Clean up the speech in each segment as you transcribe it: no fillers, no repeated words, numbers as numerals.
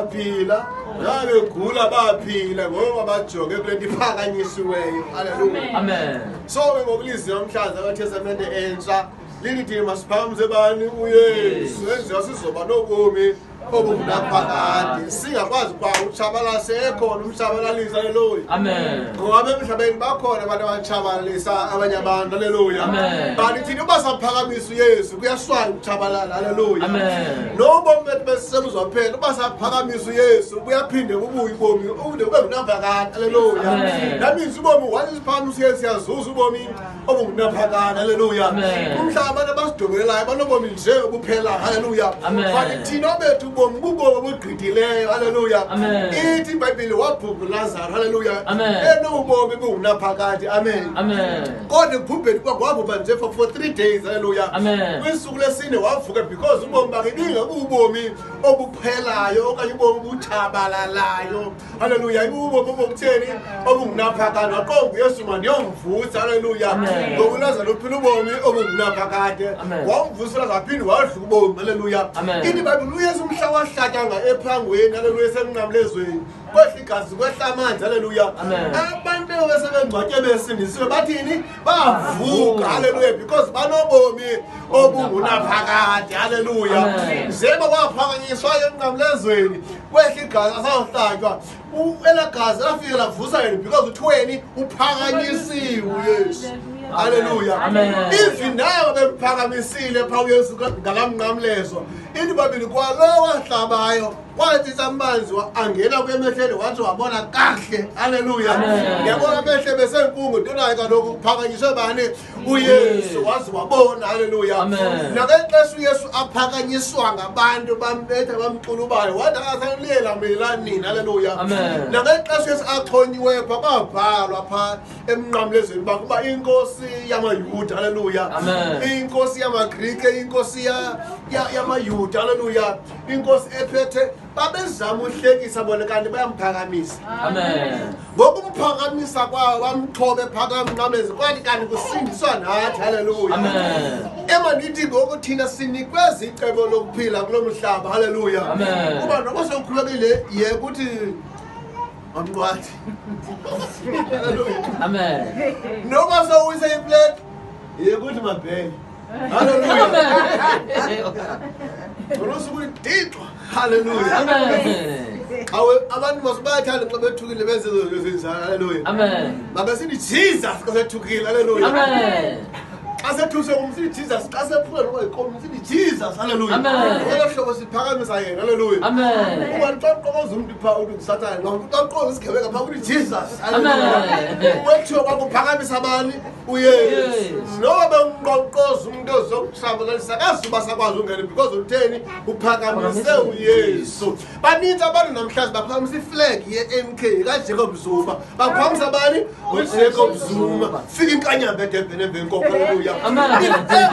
Baphila, nabegula baphila ngoba bajonge kule nto iphakanyisiweyo. Haleluya. Amen. So ke ngokulizwi namhlanje abaTestamente entsha lithi masiphakamise bani? UYesu. Enziwa sizoba nobomi obungunaphakade, singakwazi kwa utshabalala ekhona umtshabalalisi. Haleluya. Amen. Ngoba emhlabeni bakhona abantu abatshabalalisa abanye abantu. Haleluya. Amen. But thina uba saphakamisa uYesu, kuyaswaya ukutshabalala. Haleluya. Amen. Nobomi bethu besebuzwaphela, uba saphakamisa uYesu, buyaphinde bubuye ubomi ude bube ngunaphakade. Haleluya. Amen. That means ubomi, once siphakamisa uYesu, siyazuza ubomi obungunaphakade. Haleluya. Amen. Umhlaba abantu abasidobelelayo banobomi nje obuphelayo. Haleluya. Amen. But thina bethu ubomi bubomi obugqithileyo. Haleluya. Amen. Ithi iBhayibhile wabhubha uLazaro. Haleluya. Amen. Enobomi bungunaphakade. Amen. Amen. Kodwa ekubhubheni kwakhe wabhubha nje for 3 days. Haleluya. Amen. Kwisuku lesine wavuka, because ubomi bakhe ibingebubomi obuphelayo okanye ubomi obutshabalalayo. Haleluya. Ibubomi obukutheni? Obungunaphakade. Waqonga uYesu, mandiyomvusa. Haleluya. Amen. Ngoba uLazaro uphila ubomi obungunaphakade. Amen. Wamvusa uLazaro, waphinde wadla ubomi. Haleluya. Amen. Ithi iBhayibhile uYesu mhla wahlatyanga ephangweni, haleluya, esemnqamlezweni, kwehla igazi, kwehla amanzi. Haleluya. Amen. Abantu besebengcwatywe besindisiwe bathini? Bavuka. Haleluya, because banobomi obungunaphakade. Haleluya. Amen. Njengoba kwaphakanyiswayo emnqamlezweni, kwehla igazi, asawuhlatywa, elaa gazi lafike lavusa yena, because uthweni? Uphakanyisiwe uYesu. Haleluya. Amen. Even nabo bemphakamisile phaa uYesu ngalamnqamlezo, into babini kwalo wahlabayo watsitsa amanzi, angena kuye emehlweni, wathi wabona kakuhle. Haleluya. Amen. Ndiyabona amehle besenkungu ntonayo kaloku kuphakanyiswe bani? UYesu. Waze wabona. Haleluya. Amen. Nakexesha uYesu aphakanyiswa ngabantu, bambetha, bamxulubayo, wathi akasaniliyela mina nini. Haleluya. Amen. Nakexesha uYesu axhonyiweyo phaa, kwabhalwa phaa emnqamlezweni bakhe uba inkosi yamaYuda. Haleluya. Amen. Inkosi yamaGrike, inkosi yamaYuda. Haleluya. Inkosi ephethe, babezama uhlekisa bona, kanti bayamphakamisa. Amen. Ngokumphakamisa kwawo, bamxhobe phaka emnqamlezi, kwathi kanti kusindiswa nathi. Haleluya. Amen. Emandithi ngoku thina sinikwe zicebo lokuphila kulo mhlaba. Haleluya. Amen. Kuba noba sewukhulekile ye kuthi mamqwathi. Haleluya. Amen. Noba sowuyise iplate ye kuthi mabhele. Haleluya. Amen. Usuku Thixo. Haleluya. Amen. Awe, abantu masibayathanda xa bethukile benze izinto ezinjalo. Haleluya. Amen. Makasithi Jesus xa sethukile. Haleluya. Amen. Xa sethuse kum sithi Jesus, xa sephula noba yikom sithi Jesus. Haleluya. Amen. Elo hlobo siphakamisa yena. Haleluya. Amen. Uba xa uqokoza umntu phaa uthi nguSathane, xa uqokoza isigebenga phaa uthi Jesus. Amen. Kwethiwa kwakuphakamisa abani? UYesu. Yesu. Noba bemqoqoza umntu ozokutshabalalisa, akazuba sakwazi ungena, because utheni? Uphakamise uYesu. Baninzi abantu namhlanje baphakamisa iflag ye-MK kaJacob Zuma. Baphakamisa bani? UJacob Zuma. Fika inkanyamba eDurban emveni koko. Haleluya. Amen.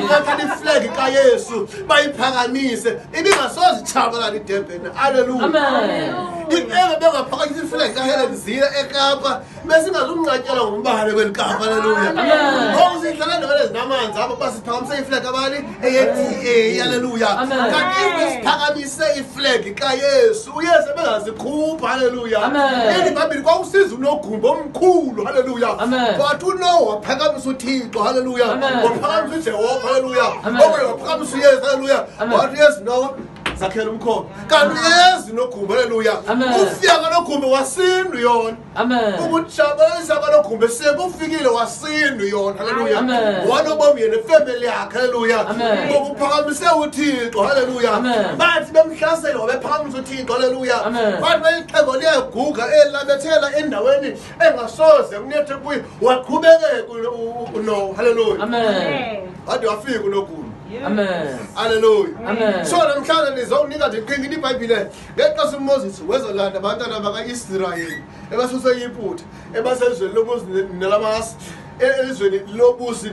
Bathatha iflag kaYesu bayiphakamise, ibingasoze itshabalala iDurban. Haleluya. Amen. Ebe bengaphakamisa iflag kaHelen Zille eKapa, besingazunqatyelwa ngumbane kweli Kapa. Haleluya. Amen. Ngoku sidlala endaweni ezinamanzi apho basiphakamise iflag abani? Eye-DA. Haleluya. Amen. Kanti if besiphakamise iflag kaYesu, uYesu ebengazikhupha. Haleluya. Amen. Eli phambili kwakusiza unogumbi omkhulu. Haleluya. Amen. Wathi uNowa waphakamisa uThixo. Haleluya. Amen. Waphakamisa uJehova. Haleluya. Amen. Okanye waphakamisa uYesu. Haleluya. Amen. Wathi uYesu, Nowa, zakhela umkhombe. Kanti uYesu nogumbi. Haleluya. Amen. Ufika kanogumbi wasindu yona. Amen. Ukutshabalalisa kanogumbi sekufikile, wasindu yona. Haleluya. Amen. Wanobomi yena nefemeli yakhe. Haleluya. Amen. Ngokuphakamise uThixo. Haleluya. Amen. Bathi bemhlasele wabephakamisa uThixo. Haleluya. Amen. Bathi belixhego liyaguga elabethela endaweni engasoze kunethe kuyo, waqhubekeka uNowa. Haleluya. Amen. Wade wafika unogumbi. Amen. Haleluya. Amen. So namhlanje ndizowunika ndiqhinga iBhayibhile ngexesha uMoses wezolanda abantwana bakaIsrayeli ebasuse eYiputa, ebasezweni lobusi nelamasi, elizweni lobusi.